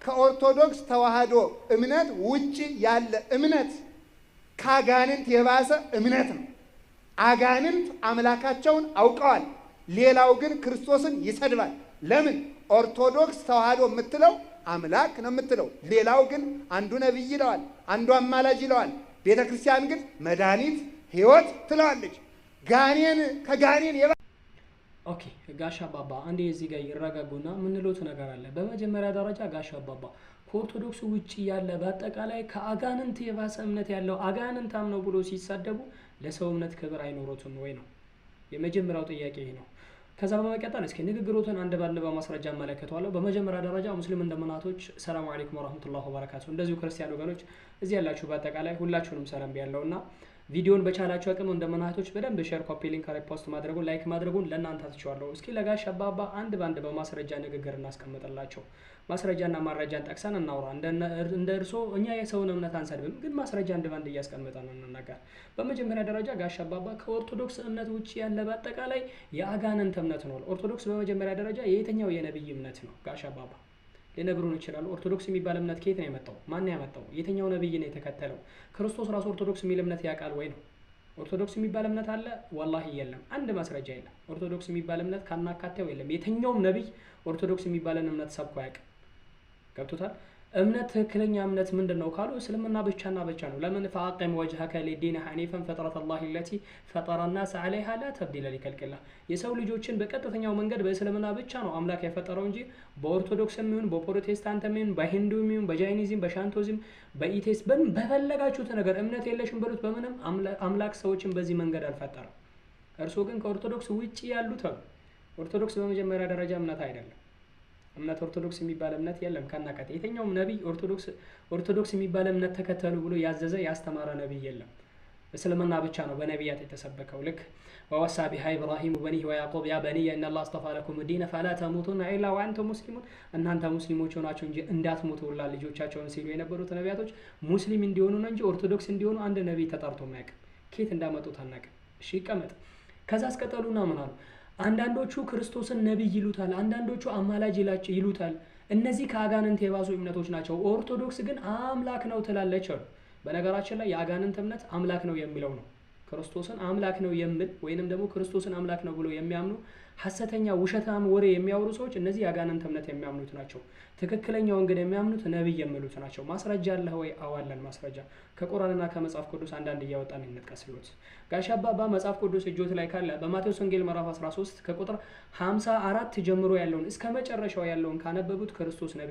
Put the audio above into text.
ከኦርቶዶክስ ተዋህዶ እምነት ውጪ ያለ እምነት ካጋንንት የባሰ እምነት ነው። አጋንንት አምላካቸውን አውቀዋል። ሌላው ግን ክርስቶስን ይሰድባል። ለምን? ኦርቶዶክስ ተዋህዶ የምትለው አምላክ ነው የምትለው። ሌላው ግን አንዱ ነቢይ ይለዋል፣ አንዱ አማላጅ ይለዋል። ቤተ ክርስቲያን ግን መድኃኒት ሕይወት ትለዋለች። ጋኔን ከጋኔን የባ Okay ጋሽ አባባ አንዴ እዚህ ጋር ይረጋጉና ምንሎት ነገር አለ። በመጀመሪያ ደረጃ ጋሽ አባባ ከኦርቶዶክስ ውጭ ያለ በአጠቃላይ ከአጋንንት የባሰ እምነት ያለው አጋንንታም ነው ብሎ ሲሳደቡ ለሰው እምነት ክብር አይኖሮትም ወይ ነው የመጀመሪያው ጥያቄ ይሄ ነው። ከዛ በመቀጠል እስኪ ንግግሮትን አንድ ባንድ በማስረጃ እመለከተዋለሁ። በመጀመሪያ ደረጃ ሙስሊም እንደምናቶች ሰላም አለይኩም ወራህመቱላሂ ወበረካቱ። እንደዚሁ ክርስቲያን ወገኖች እዚህ ያላችሁ በአጠቃላይ ሁላችሁንም ሰላም ብያለሁና ቪዲዮን በቻላችሁ አቅም እንደምናቶች በደንብ share፣ copy link፣ repost ማድረጉን like ማድረጉን ለእናንተ አትችዋለሁ። እስኪ ለጋሽ አባባ አንድ ባንድ በማስረጃ ንግግር እናስቀምጥላቸው። ማስረጃና ማረጃን ጠቅሰን እናውራ። እንደ እርሶ እኛ የሰውን እምነት አንሰድብም፣ ግን ማስረጃ አንድ ባንድ እያስቀምጠን እንናገር። በመጀመሪያ ደረጃ ጋሽ አባባ ከኦርቶዶክስ እምነት ውጭ ያለ በአጠቃላይ የአጋንንት እምነት ነው። ኦርቶዶክስ በመጀመሪያ ደረጃ የየትኛው የነብይ እምነት ነው? ጋሽ አባባ ሊነግሩን ይችላሉ። ኦርቶዶክስ የሚባል እምነት ከየት ነው የመጣው? ማን ያመጣው? የትኛው ነብይ ነው የተከተለው? ክርስቶስ ራሱ ኦርቶዶክስ የሚል እምነት ያውቃል ወይ ነው? ኦርቶዶክስ የሚባል እምነት አለ? ወላሂ የለም። አንድ ማስረጃ የለም። ኦርቶዶክስ የሚባል እምነት ካናካቴው የለም። የትኛውም ነብይ ኦርቶዶክስ የሚባልን እምነት ሰብኮ አያውቅም። ገብቶታል? እምነት ትክክለኛ እምነት ምንድን ነው ካሉ እስልምና ብቻና ብቻ ነው። ለምን فأقم وجهك للدين حنيفا فطرة الله التي فطر الناس عليها لا تبديل لخلق الله። የሰው ልጆችን በቀጥተኛው መንገድ በእስልምና ብቻ ነው አምላክ የፈጠረው እንጂ በኦርቶዶክስም ይሁን በፕሮቴስታንትም ይሁን በሂንዱም ይሁን በጃይኒዝም በሻንቶዝም በ atheist በፈለጋችሁት ነገር እምነት የለሽም በሉት በምንም አምላክ ሰዎችን በዚህ መንገድ አልፈጠረም። እርስዎ ግን ከኦርቶዶክስ ውጭ ያሉት አሉ። ኦርቶዶክስ በመጀመሪያ ደረጃ እምነት አይደለም። እምነት ኦርቶዶክስ የሚባል እምነት የለም። ከናቀት የትኛውም ነቢይ ኦርቶዶክስ የሚባል እምነት ተከተሉ ብሎ ያዘዘ ያስተማረ ነቢይ የለም። እስልምና ብቻ ነው በነቢያት የተሰበከው። ልክ ووصى بها إبراهيم بنيه ويعقوب يا بني إن الله اصطفى لكم الدين فلا تموتن إلا وأنتم مسلمون፣ እናንተ ሙስሊሞች ሆናችሁ እንጂ እንዳትሞቱ ሁላ ልጆቻቸውን ሲሉ የነበሩት ነቢያቶች ሙስሊም እንዲሆኑ ነው እንጂ ኦርቶዶክስ እንዲሆኑ አንድ ነቢይ ተጠርቶ አያውቅም። ከየት እንዳመጡት አናውቅም። እሺ ይቀመጥ። ከዛ አስቀጠሉና ምን አሉ? አንዳንዶቹ ክርስቶስን ነቢይ ይሉታል፣ አንዳንዶቹ አማላጅ ይሉታል። እነዚህ ከአጋንንት የባሱ እምነቶች ናቸው። ኦርቶዶክስ ግን አምላክ ነው ትላለች አሉ። በነገራችን ላይ የአጋንንት እምነት አምላክ ነው የሚለው ነው። ክርስቶስን አምላክ ነው የሚል ወይንም ደግሞ ክርስቶስን አምላክ ነው ብሎ የሚያምኑ ሐሰተኛ ውሸታም ወሬ የሚያወሩ ሰዎች እነዚህ የአጋንንት እምነት የሚያምኑት ናቸው። ትክክለኛውን ግን የሚያምኑት ነቢይ የሚሉት ናቸው። ማስረጃ አለህ ወይ? አዎ አለን ማስረጃ። ከቁርአንና ከመጽሐፍ ቅዱስ አንዳንድ እያወጣን እንጥቀስሎት። ጋሽ አባባ መጽሐፍ ቅዱስ እጆት ላይ ካለ በማቴዎስ ወንጌል ምዕራፍ 13 ከቁጥር 54 ጀምሮ ያለውን እስከ መጨረሻው ያለውን ካነበቡት ክርስቶስ ነቢይ